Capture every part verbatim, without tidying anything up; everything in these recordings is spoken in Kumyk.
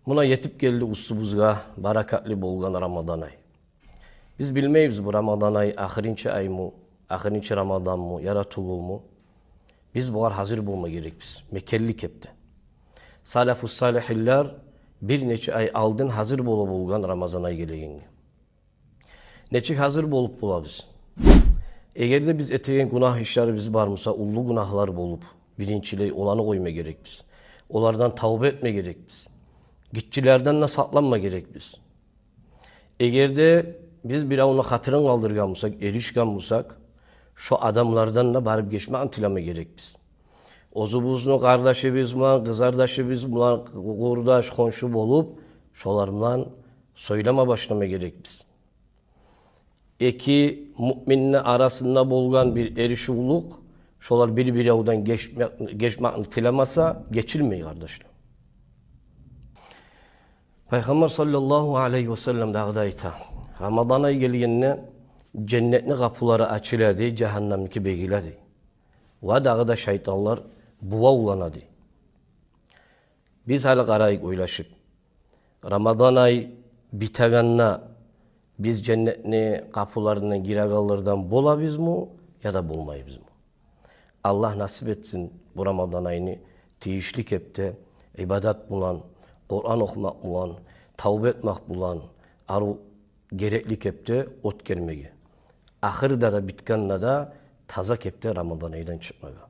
Муна етип гелди уьстюбюзге баракатлы болгъан Рамадан ай. Биз билмейбиз, бу Рамадан ай ахырынчы аймы, ахырынчы Рамаданмы, яда тюгюлмю. Биз бугъар гьазир болма герекбиз, мекенли кепде. Салафу салихинлер бир нече ай алдын гьазир бола болгъан Рамазан ай гелегенге. Нечик гьазир болуп болабыз? Эгер де биз этеген гюнагь ишлерибиз бар буса, уллу гюнагьлар болуп, биринчилей оланы къойма герекбиз. Олардан тавба этме герекбиз. Гиччилерден де сакъланма герекбиз. Эгер де биз биревню хатирин къалдыргъан бусакъ, эришген бусакъ, шо адамлардан да барып гечмекни тилеме герекбиз. Оьзюбюзню къардашыбыз булан, къызардашыбыз булан, къурдаш, хоншу болуп, шолар булан сёйлеме башлама герекбиз. Эки муъминни арасында болгъан бир эришивлюк, шолар бир-биревден гечме-, гечмекни тилемесе, гечилмей, къардашлар. Пайхаммар саллаллагьу алайгьи васаллам дагъы да айта: Рамадан ай гелгенде женнетни къапулары ачыла дей, жагьаннамники бегиле дей. Ва дагъы да шайтанлар бувавлана дей. Биз гьали къарайыкъ ойлашып. Рамадан ай битегенде биз женнетни къапуларындан гирегенлерден болабызмы, яда болмайбызмы? Аллагь насип этсин бу Рамадан айны тийишли кепде ибадат булан, Къуран охумакъ булан, тавба этмек булан, арив герекли кепде оьтгермеге. Ахырда да, битгенде де таза кепде Рамадан айдан чыкъмагъа.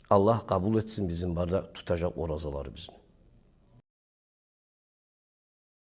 Аллагь къабул этсин бизин бары да тутажакъ оразаларыбызны.